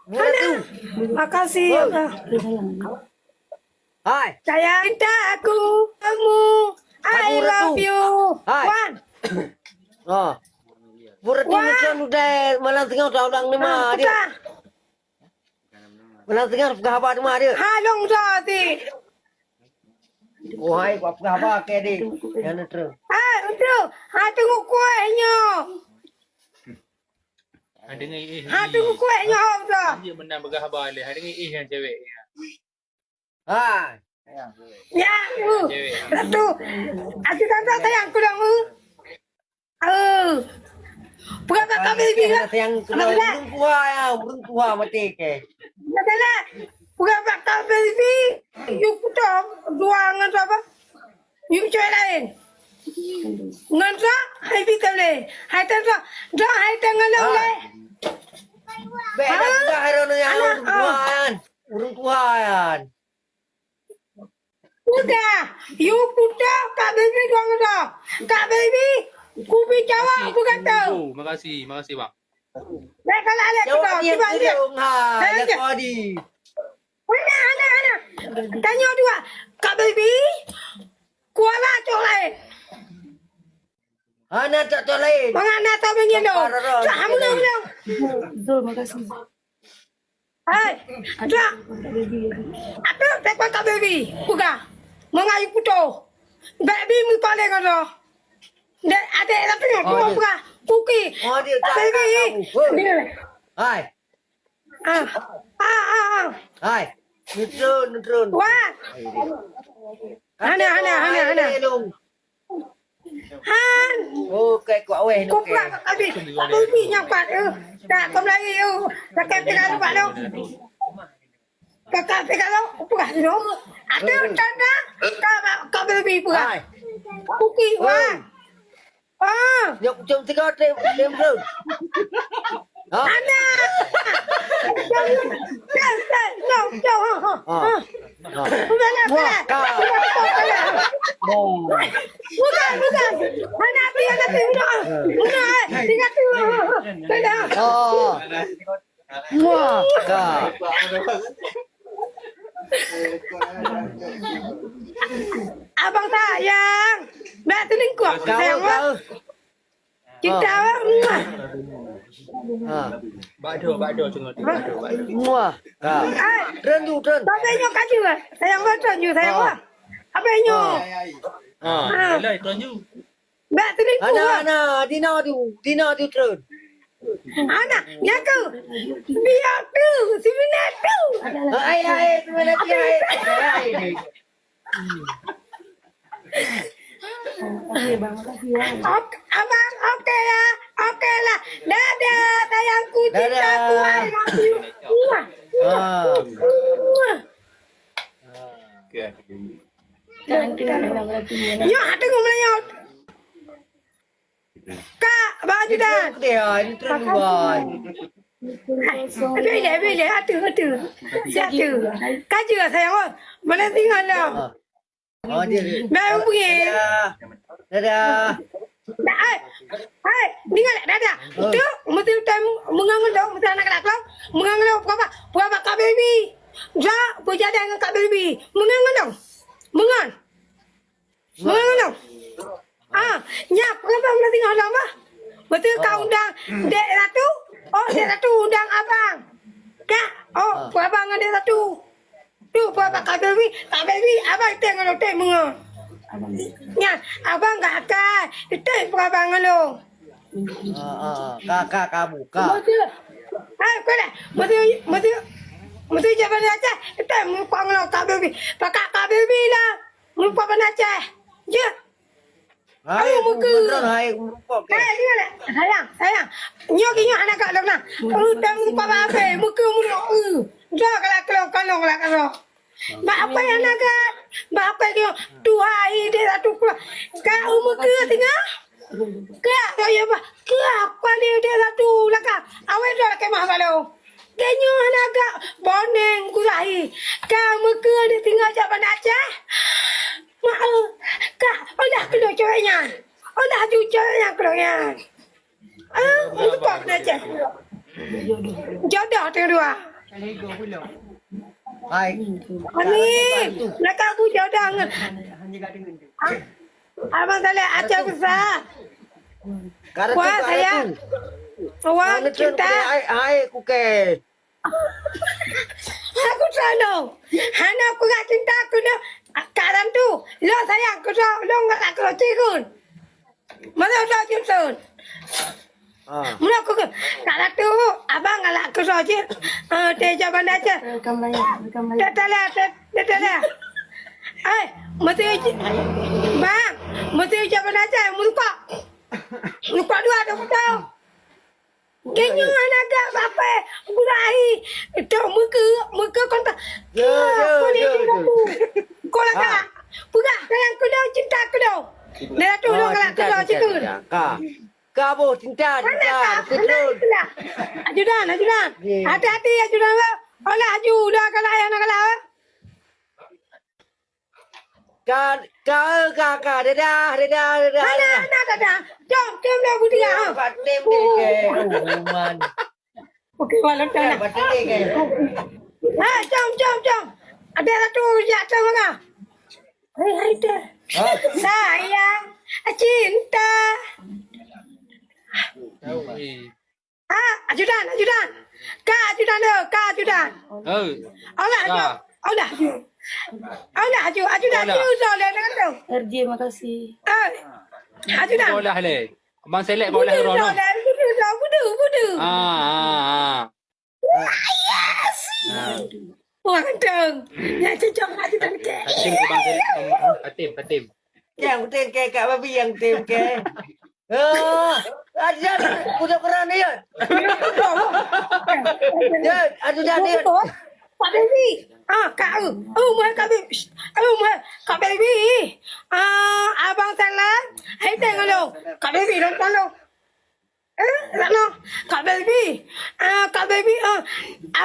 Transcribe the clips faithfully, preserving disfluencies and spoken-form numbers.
Buet tu. Makasih ya, Kak. Hai. Sayang cintaku, kamu, I love you. Hai. Wan. Oh. Buet tu macam udah malam tengah dah ulang ni mah dia. Malam tengah peugah haba tu mah dia. Hai, long dah ti. Oh, hai, buat peugah haba ke dia. Yang ni terus. Hai, untuk. Hai, tengok kueh nyo. Ha, deungoe eh. Ha, tengok kueh nyo dah. Dia menang peugah haba leh. Ha, deungoe eh yang cewek. Ha. Ya, uh. Cewek. Tu. Aku tak tahu sayang ku dong, uh. Uh. Peugah bak kami dia. Sayang ku dong. Ureueng tuha ya, ureueng tuha mati ke. Masalah. Peugah bak kami ni. You putong dua ngan apa? You cewek lain. Ngon droe, hai bi teuh lé. Hai teuh droe. Droe hai teuh ngon lôn lé. Bèk na peugah hai droeneuh nyan ureueng tuha nyan. Ureueng tuha nyan. Udah, you putôh Kak Baby dua ngon droe. Kak Baby, kubi cawa aku kata. Makasih, makasih, bang. Bèk kalak lé kita, tiba dia. Ha, ya kodi. Hana, hana, hana. Tanyoe dua. Kak Baby, kuala cok laén. Hana cok-cok laén. Mangat na tau bengin dong. Cok hamu dong. Zul, makasih. Hai, cok. Aduh, telepon Kak Baby. Peugah. Mangat you putôh. Baby mu paling ada. Dek, adek tapi nak cuma peugah. Kuki. Kak Baby. Hai. Ah. Ah, ah, ah. Hai. Neutron, neutron. Wah. Hana, hana, hana, hana. Han. Oh, kai kuat weh. Kuat habis. Tak berhenti nyampat. Eh, tak kau melari. Eh, pakai pegang lupa tu. Kakak pegang lupa tu. Ada tanda. Kau, kau lebih pegang. Hai. Kuki, wah. Ah. Nyok jom tiga tem tem belum. Ha? Ana. Jom, jom, jom, jom, jom. Ha. Ha. Ha. Udah lah, udah lah. Bukan, bukan. Hana api, hana api. Udah, udah, eh. Tiga tu. Udah. Ha. Muah, ka. Abang sayang. Nak selingkuh, sayang, wah. Cinta, wah, muah. Ha. Bak do, bak do, tengok, bak do, bak do. Muah, ka. Hai. Tren tu, tren. Sampai nyoe kaju, sayang, wah, tren you, sayang, wah. Sampai nyoe. Ha. Ha. Yalah, tren you. Bak selingkuh. Ana, ana, dina tu, dina tu tren. Ana, nyaku. Biar tu, sebenarnya tu. Ai, ai, sebenarnya tu, ai. Ai. Ok, abang, oke ya. Oke lah. Dadah, sayangku, cintaku, I love you. Muah. Ah. Muah. Oke. Nyoe hati ngomong nyoe. Kak, Bang Ajudan. Itu dia, itu dia, Bang. Hai, bila, bila, atu, atu. Siap tu. Kaji lah sayang, oh. Mana tinggal dah? Ah. Oh, dia, dia. Dah, dia. Dadah. Dadah. Dah, hai. Hai, dengar tak? Dadah. Oh. Tu, mesti utai mengangan dong, mesti anak lelaki. Mengangan dong, apa, apa, apa, Kak Baby. Ja, berjalan dengan Kak Baby. Mengangan dong. Mengan. Mengangan dong. Ah, nyak, kenapa mesti ngalah, bah? Betul kau undang Dek Ratu? Oh, Dek Ratu undang abang. Kak, oh, abang ngon Dek Ratu. Tu, abang Kak Baby, Kak Baby, abang tengok nonton menga. Nyan, abang gak akan, itu abang ngelong. Ah, ah, ah. Ka, ka, ka buka. Betul. Hai, kau dah. Betul, betul. Betul je balik atas. Itu muka ngelong Kak Baby. Pakai Kak Baby lah. Meureumpok bak Aceh. Jeuet. Hai, ayo, muka. Hai, meureumpok ke? Hai, dengar tak? Sayang, sayang. Nyoe geuh nyoe hana gak lom nah. Ureueng muka bak ape? Muka meurok. Eh, dah galak keulok, kalong galak keulok. Bak ape hana gak? Bak ape nyoe? Tuha idéh satu keulok. Kak, muka singoh. Kak, kak ya bah. Kak, apa dia dia satu lakang. Awai dah lakang mah balo. Geuh nyoe hana gak boneng kulahi. Ka meukeue ditinggai jak Banda Aceh. Mak, eh, ka, olah keudroe cewek nyan. Olah ju cewek nyan keudroe nyan. Eh, meuteupok Banda Aceh. Jodoh teudua. Hai. Amin. Nak aku jodoh ngon. Abang Saleh, Aceh besar. Wah, sayang. Wah, cinta. Hai, hai, kuke. Aku selalu. Hana aku nak cinta aku dah. Karam tu. Lo sayang aku dah. Lo nggak tak kena cigun. Mana udah Jimson? Ah. Mula aku ke, nak ratu, abang galak ke soal cit. Ah, teh jaban aja. Welcome banyak, welcome banyak. Dah, dah lah, dah, dah, dah lah. Eh, mesti uji-, bang, mesti uji jaban aja, melupa. Melupa dua, dah tahu. Kayaknya anak agak apa, gulai. Itu muka, muka kontak. Ya, ya, ya, ya. Kau lagak. Ah. Peugah sayang keunoe, cinta keunoe. Dah tu, oh, dong galak cinta, keunoe, cinta, cinta. Ka. Ka boh cinta, cinta. Anak ka, betul. Ajudan, ajudan. Ye. Hati-hati ajudan, lo. Olah aju, dah kalah, ya, nak kalah, eh. Ka, ka, ka, ka. Dadah, dadah, dadah, hana, dadah. Hana, dadah. Jom, jom dah, Budi, ya, ah. Batin deh, ke. Oh, man. Okey, malam dah. Eh, batin deh, ke. Ah, jom, jom, jom. Ada satu, ya, jom, ah. Hai, hai, dah. Ha? Sayang, cinta. Ah, ajudan, ajudan. Ka ajudan tu, ka ajudan. Oh. Olah aju. Olah aju. Olah aju, ajudan tu, so, le dengan tu. R J, makasih. Eh, ajudan. Olah le. Abang Selek kau lah rono. Budu, so, budu, budu. Ah, ah, ah. Yes. Ah. Wah, ganteng. Yang cocok ajudan ke. Patim ke Bang Selek? Patim, patim. Yang penting ke Kak Babi yang tim ke. Oh, ajudan, budak perang ni, ya. Ya, ajudan ni. Kak Baby. Ah, Kak, eh, eh, mai Kak Baby. Shh, eh, mai Kak Baby. Ah, abang salah. Hai, tengok lo. Kak Baby, nonton lo. Eh, Ratno. Kak Baby. Ah, Kak Baby, ah,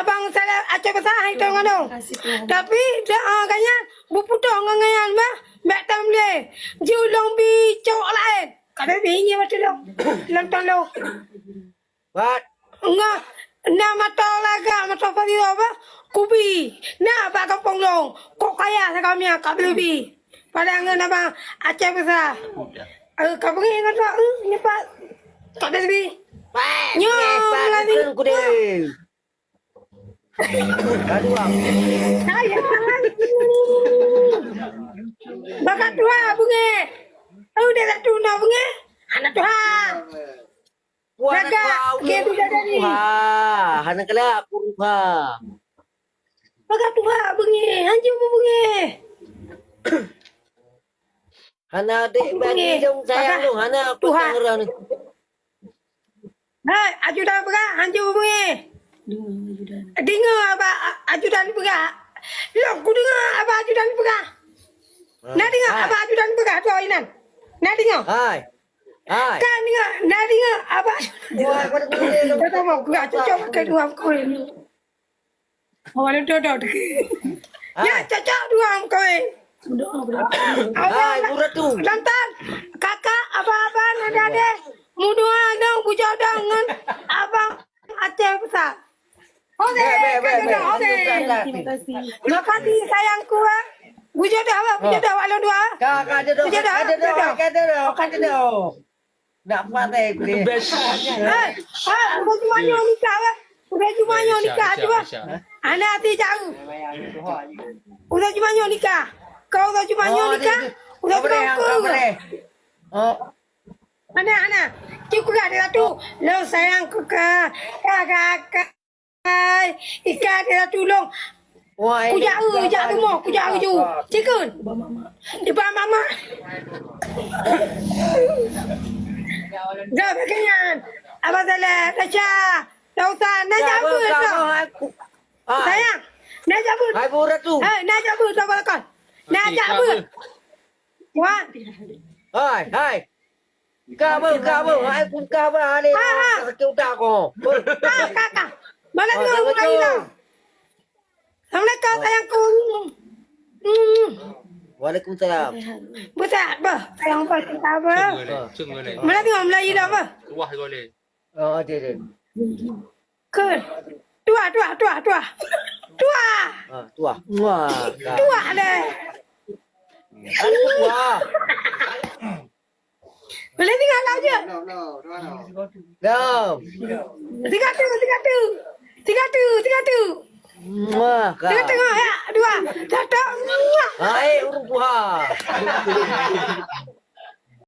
abang salah Aceh besar, hai, tengok lo. Tapi, dah, ah, kayaknya, buputong ngon ngayan, bah. Mek tam le. Julong bi cowok lain. Kak Baby, nyi, betul lo. Nonton lo. What? Enggak, na mata lagak, mata padi apa? Kubi. Na bak gampông long. Kok kaya sakamia Kak Bilbi. Padahal ngon abang Aceh besar. Eh, Kak Bengih ngon tu, eh, nyepat. Kak Bilbi. Nyo, nyepat, lagi. Kudeng. Aduh, ah. Sayang. Bakat tuha, Bengih. Oh, dia tak tuna, Bengih. Anak tuha. Wah, anak lagak, tuha, dia tu dah jadi. Tuha. Anak kelak, tuha. Pakat tuha beungéh, hanjeuet beungéh. Hana adik bagi dong sayang dong, hana aku tangerang ni. Hai, ajudan peugah, hanjeuet beungéh. Dengar ajudan. Dengar abah a-, ajudan peugah. Lôn kudeungoe abah ajudan peugah. Hai. Na deungoe abah ajudan peugah tu inan. Na deungoe. Hai. Hai. Kan deungoe, na deungoe abah. Wah, pada kulit. Kata mau gua cocok ke dua kawin. Awak duduk duduk. Hai. Ya, cocok dua kawin. Hai, Ratu. Nonton. Kakak, abah-abah, adik-adik. Mudoa dong, bujodoh ngon abang Aceh besar. Oke, bek, bek, bek. Oke. Terima kasih. Terima kasih sayangku, eh. Bujodoh apa? Bujodoh awak lôn dua. Ka, ka jodoh, bujodoh, ka jodoh, bujodoh. Ka jodoh, ka jodoh. Nak pakai boleh. Best. Eh, eh, udah cuma nyoe nikah, eh. Udah cuma nyoe nikah, Aisyah, cuba. Aisyah. Anak hati jauh. Udah cuma nyoe nikah. Kau udah cuma nyoe nikah. Udah cuma kau. Oh. Mana, mana? Cik peugah dia tu. Lo sayang ku ka. Ka, ka, ka. Hai, ikan dia tulung. Wah, kujak eu, jak rumoh, kujak eu ju. Cikun. Di bawah mama. Dah bagian. Abang Saleh, Tasha, Lausan, nak jaga tu. Sayang, nak jaga. Hai, Bu Ratu. Hai, nak jaga tu balakon. Nak jaga. Wah. Hai, hai. Ka beuh, ka beuh. Hai pun ka beuh, ha, ni. Ha, ha. Sakit utak ko. Ha, ka, ka. Mana tu orang lain dah? Assalamualaikum, sayangku. Hmm. Waalaikumsalam. Besar, bah. Sayang, bah, kita, bah. Mana tu orang lain dah, bah? Wah, boleh. Oh, ada, ada. Ke? Tuah, tuah, tuah. Tuah. Tuah. Ha, tuah. Muah. Ka. Tuah deh. Kan tuah. Boleh tinggal lah je. Dam. Tiga tu, tiga tu. Tiga tu, tiga tu. Muah. Ka. Tiga tengah ya. Dua. Satu. Muah. Hai, urung tuha.